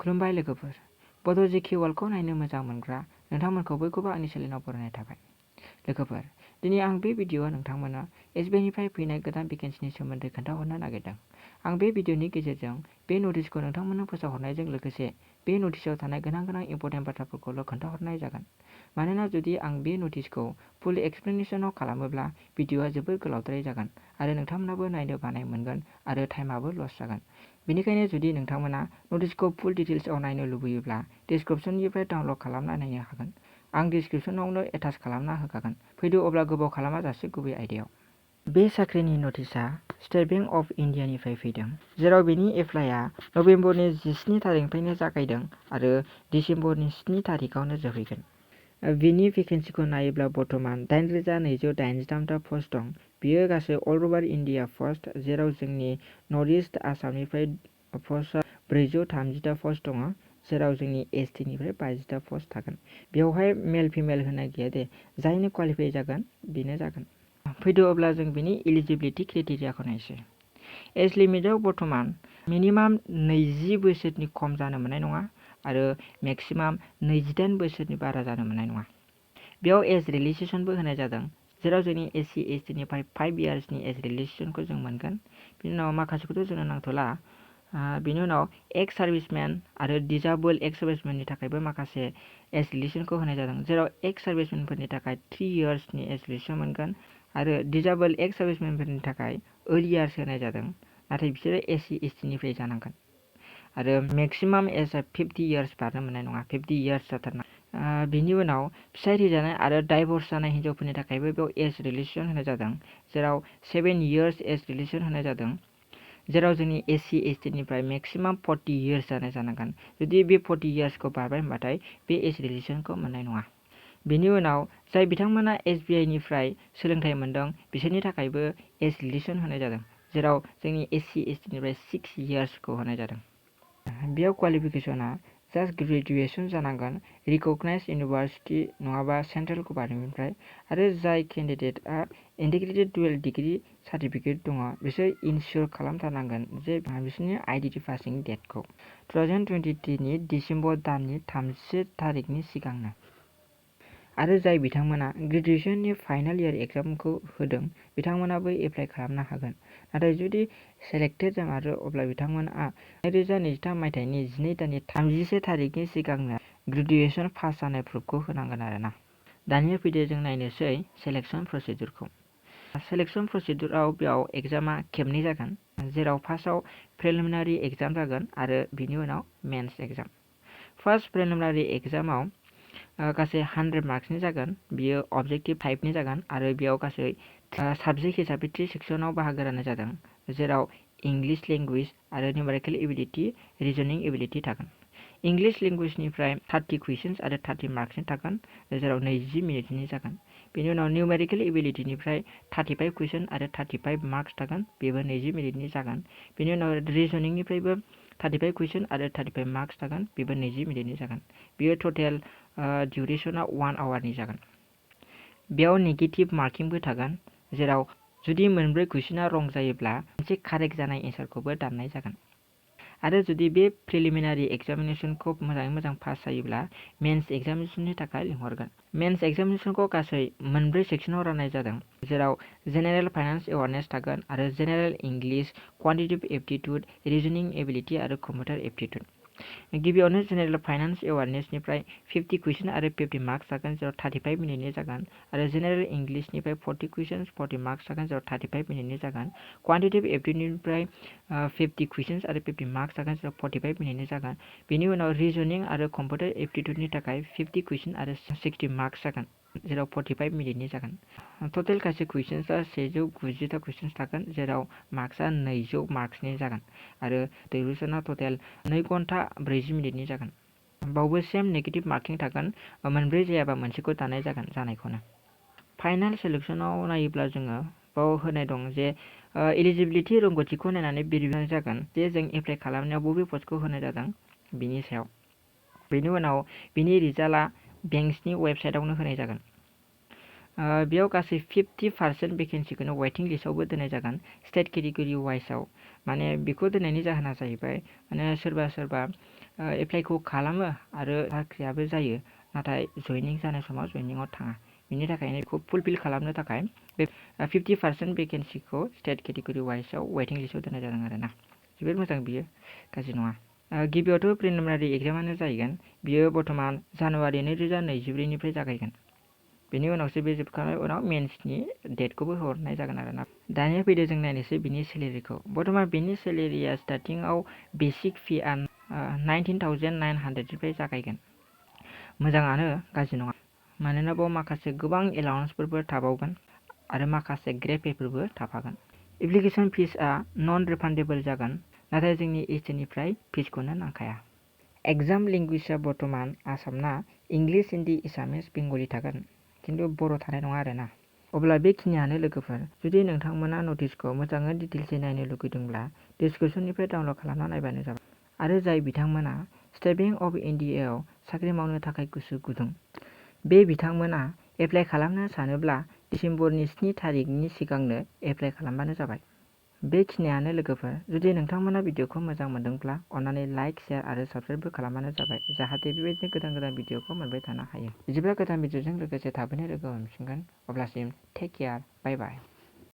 खुलुमबाय लोगोफोर, बड' जिके वालखौ नायनो मोजां मोनग्रा नोंथांमोनखौ बयखौबो आंनि चेनेलाव बरायनाय थाबाय। लोगोफोर, दिनै आं बे भिडिअ'आव नोंथांमोननो एसबिआइनिफ्राय फैनाय गोदान भेकेन्सिनि सोमोन्दै खोन्थाहरनो नागिरदों। आं बे भिडिअ'नि गेजेरजों बे नटिसखौ नोंथांमोननो फोसावहरनायजों लोगोसे बे नटिसआव थानाय गोनां इम्परटेन्ट बाथ्राफोरखौल' खोन्थाहरनाय जागोन। मानोना जुदि आं बे नटिसखौ फुल एक्सप्लेनेशनाव खालामोब्ला भिडिअ'आ जोबोद गोलावद्राय जागोन आरो नोंथांमोनाबो नायनो बानाय मोनगोन आरो टाइमाबो लस जागोन। बेनिखायनो जुदि नोंथांमोना नटिसखौ फुल डिटेल्सआव नायनो लुबैयोब्ला डिसक्रिप्शननिफ्राय डाउनल'ड खालामना नायनो हागोन। आं डिसक्रिप्शनावनो एटाच खालामना होखागोन। फैदो अब्ला गोबाव खालामाजासे गुबै आयदायाव। बे साख्रिनि नटिसआ स्टेट बेंक अफ इन्डियानिफ्राय फैदों, जेराव बेनि एप्लाइआ नबेम्बरनि 17 थारिखनिफ्रायनो जागायदों आरो दिसेम्बरनि 7 थारिखआवनो जोबहैगोन। बिनि भेकेन्सिखौ नायोब्ला बर्थमान 8,283 टा पस्ट दं। बियो गासै अल अभार इन्डिया पस्ट, जेराव जोंनि नर्थ इस्ट आसामनिफ्राय पस्टआ 430 टा पस्ट दङ, जेराव जोंनि एसटिनिफ्राय 50 टा पस्ट थागोन। बेवहाय मेल फिमेल होनाय गैया दे, जायनो क्वालिफाइ जागोन बेनो जागोन। फैदो अब्ला जों बिनि इलिजिबिलिटि क्राइटेरियाखौ नायसै। एज लिमिटआव बर्थमान मिनिमाम 20 बोसोरनि खम जानो मोननाय नङा आरो मेक्सिमाम 28 बोसोरनि बारा जानो मोननाय नङा। बेयाव एज रिलेक्सेसनबो होनाय जादों, जेराव जोंनि एससि एसटिनिफ्राय 5 इयार्सनि एज रिलेक्सेसनखौ जों मोनगोन। बिनि उनाव माखासेखौथ' जोंनो नांथ'ला। बिनि उनाव एक्स सार्भिसमेन आरो डिजाबल एक्स सार्भिसमेननि थाखायबो माखासे एज रिलेक्सेसनखौ होनाय जादों, जेराव एक्स सार्भिसमेनफोरनि थाखाय 3 इयार्सनि एज रिलेक्सेसन मोनगोन आरो डिजाबल एक्स सार्भिसमेनफोरनि थाखाय अर्लि इयार्स होनाय जादों, नाथाय बिसोरो एससि एसटिनिफ्राय जानांगोन। आरो मेक्सिमाम एजआ 50 इयार्स बारनो मोननाय नङा, 50 इयार्स जाथारनांगोन। बिनि उनाव फिसाय थैजानाय आरो डाइभर्स जानाय हिन्जावफोरनि थाखायबो बेयाव एज रिलेक्सेसन होनाय जादों, जेराव 7 इयार्स एज रिलेक्सेसन होनाय जादों, जेराव जोंनि एससि एसटिनिफ्राय मेक्सिमाम 40 इयार्स जानाय जानांगोन। जुदि बे 40 इयार्सखौ बारबाय होनबाथाय बे एज रिलेक्सेसनखौ मोननाय नङा। बेनि उनाव जाय बिथांमोना एसबिआइनिफ्राय सोलोंथाइ मोनदों बिसोरनि थाखायबो एज रिलेक्सेसन होनाय जादों, जेराव जोंनि एससि एसटिनिफ्राय 6 इयार्सखौ होनाय जादों। बेयाव क्वालिफिकेसना जास्ट ग्रेजुएसन जानांगोन, रिकगनाइज इउनिभार्सिटि नङाबा सेन्ट्रेल गभर्नमेन्टनिफ्राय, आरो जाय केन्डिडेटआ इन्टिग्रेटेड डुएल डिग्री सार्टिफिकेट दङ बिसोर इनस्योर खालामथारनांगोन जे बिसोरनि आइडिटि पासिं डेटखौ 2023 नि डिसेम्बर दाननि 31 थारिखनि सिगांनो। आरो जाय बिथांमोना ग्रेजुएसननि फाइनाल इयार एग्जामखौ होदों बिथांमोनाबो एप्लाइ खालामनो हागोन। नाथाय जुदि सेलेक्टेड जामारो अब्ला बिथांमोना 2023 मायथाइनि 12 दाननि 31 थारिखनि सिगांनो ग्रेजुएसन पास जानाय प्रुफखौ होनांगोन आरोना। दानिया फैदो जों नायनोसै सेलेक्सन प्रसिडिउरखौ। सेलेक्सन प्रसिडिउराव बेयाव एग्जामा खेबनै जागोन, जेराव फार्स्टआव प्रिलिमिनारि एग्जाम जागोन आरो बिनि उनाव मेन्स एग्जाम। फार्स्ट प्रिलिमिनारि एग्जामाव गासै 100 मार्क्सनि जागोन, बियो अबजेक्टिभ टाइपनि जागोन आरो बेयाव गासै साबजेक्ट हिसाबै 3 सेक्सनाव बाहागो राननाय जादों, जेराव इंलिश लेंगुवेज आरो निउमेरिकेल एबिलिटि, रिजनिं एबिलिटि थागोन। इंलिश लेंगुवेजनिफ्राय 30 कुइसन्स आरो 30 मार्क्सनि थागोन, जेराव 20 मिनिटनि जागोन। बेनि उनाव निउमेरिकेल एबिलिटिनिफ्राय 35 कुइसन आरो 35 मार्क्स थागोन, बेबो 20 मिनिटनि जागोन। बेनि उनाव रिजनिंनिफ्रायबो 35 कुइसन आरो 35 मार्क्स थागोन, बेबो 20 मिनिटनि जागोन। बेयो टटेल डिउरेसना 1 आवारनि जागोन। बेयाव नेगेटिभ मार्किंबो थागोन, जेराव जुदि मोनब्रै कुइसना रं जायोब्ला मोनसे कारेक्ट जानाय एन्सारखौबो दाननाय जागोन। आरो जुदि बे प्रिलिमिनारि एग्जामिनेसनखौ मोजाङै मोजां पास जायोब्ला मेन्स एग्जामिनेसननि थाखाय लिंहरगोन। मेन्स एग्जामिनेसनखौ गासै मोनब्रै सेक्सनाव राननाय जादों, जेराव जेनेरेल फाइनान्स एवारनेस थागोन आरो general English, quantitative aptitude, रिजनिं ability आरो कम्पिउटार एप्टिट्युड। गिबियावनो जेनेरेल फाइनान्स एवारनेसनिफ्राय 50 कुइसन आरो 50 मार्क्स जागोन, जेराव 35 मिनिटनि जागोन, आरो जेनेरेल इंलिशनिफ्राय 40 कुइसन्स 40 मार्क्स जागोन, जेराव 35 मिनिटनि जागोन। क्वान्टिटेटिभ एप्टिट्युडनिफ्राय 50 कुइसन्स आरो 50 मार्क्स जागोन, जेराव 45 मिनिटनि जागोन। बेनि उनाव रिजनिं आरो कम्पिउटार एप्टिट्युडनि थाखाय 50 कुइसन आरो 60 मार्क्स जागोन, जेराव 45 मिनिटनि जागोन। टटेल गासै कुइसन्सआ 190 टा कुइसन्स थागोन, जेराव मार्क्सआ 200 मार्क्सनि जागोन आरो डिउरेसना टटेल 2 घन्टा 40 मिनिटनि जागोन। बावबो सेम नेगेटिभ मार्किं थागोन, मोनब्रै जायाबा मोनसेखौ दानाय जागोन जानायखौनो। फाइनाल सेलेक्सनाव नायोब्ला जोङो बाव होनाय दं जे इलिजिबिलिटि रोंगौथिखौ नायनानै भेरिफाइ जागोन जे जों एप्लाइ खालामनायाव बबे पस्टखौ होनाय जादों बिनि सायाव। बेनि उनाव बिनि रिजाल्टआ बेंक्सनि वेबसाइटआवनो होनाय जागोन। बेयाव गासै 50% भेकेन्सिखौनो वेटिं लिस्टआवबो दोननाय जागोन स्टेट केटेगरि वाइसआव। माने बेखौ दोननायनि जाहोना जाहैबाय माने सोरबा एप्लाइखौ खालामो आरो साख्रियाबो जायो, नाथाय जइनिं जानाय समाव जइनिंआव थाङा। बिनि थाखायनो बेखौ फुलफिल खालामनो थाखाय बे 50% भेकेन्सिखौ स्टेट केटेगरि वाइसआव वेटिं लिस्टआव दोननाय जादों आरोना। जोबोद मोजां, बियो गाज्रि नङा। गिबियावथ' प्रिलिमिनारि एग्जामानो जाहैगोन। बियो बर्थमान जानुवारि 2024निफ्राय जागायगोन। बेनि उनावसो बे जोबखांनायनि उनाव मेन्सनि डेटखौबो हरनाय जागोन आरोना। दानिया फैदो जों नायनोसै बिनि सेलेरिखौ। बर्थमान बिनि सेलेरिया स्टार्टिंआव बेसिक फिआ 19,900निफ्राय जागायगोन। मोजाङानो, गाज्रि नङा। मानोना बाव माखासे गोबां एलाउन्सफोरबो थाबावगोन आरो माखासे ग्रेड पेफोरबो थाफागोन। एप्लिकेसन फिसआ नन रिफान्डेबल जागोन, नाथाय जोंनि एसटिनिफ्राय फिसखौनो नांखाया। एग्जाम लेंगुवेजआ बर्थमान आसामना इंलिश, हिन्दी, एसामिस, बेंगलि थागोन, खिन्थु बर' थानाय नङा आरोना। अब्ला बेखिनियानो लोगोफोर। जुदि नोंथांमोना नटिसखौ मोजाङै डिटेल्सै नायनो लुगैदोंब्ला डिसक्रिपसननिफ्राय डाउनलड खालामना नायबानो जाबाय। आरो जाय बिथांमोना स्टेट बेंक अफ इन्डियायाव साख्रि मावनो थाखाय गोसो गुदुं, बे बिथांमोना एप्लाइ खालामनो सानोब्ला डिसेम्बरनि 7 थारिखनि सिगांनो एप्लाइ खालामबानो जाबाय। बेखिनियानो लोगोफोर। जुदि नोंथांमोना भिडिअखौ मोजां मोनदोंब्ला अन्नानै लाइक, शेयार आरो साबस्क्राइबबो खालामबानो जाबाय, जाहाथे बेबायदिनो गोदान भिडिअखौ मोनबाय थानो हायो। बिदिब्ला गोदान भिडिअजों लोगोसे थाबैनो लोगो मोनफिनगोन। अब्लासिम टेक केयार, बाय बाय।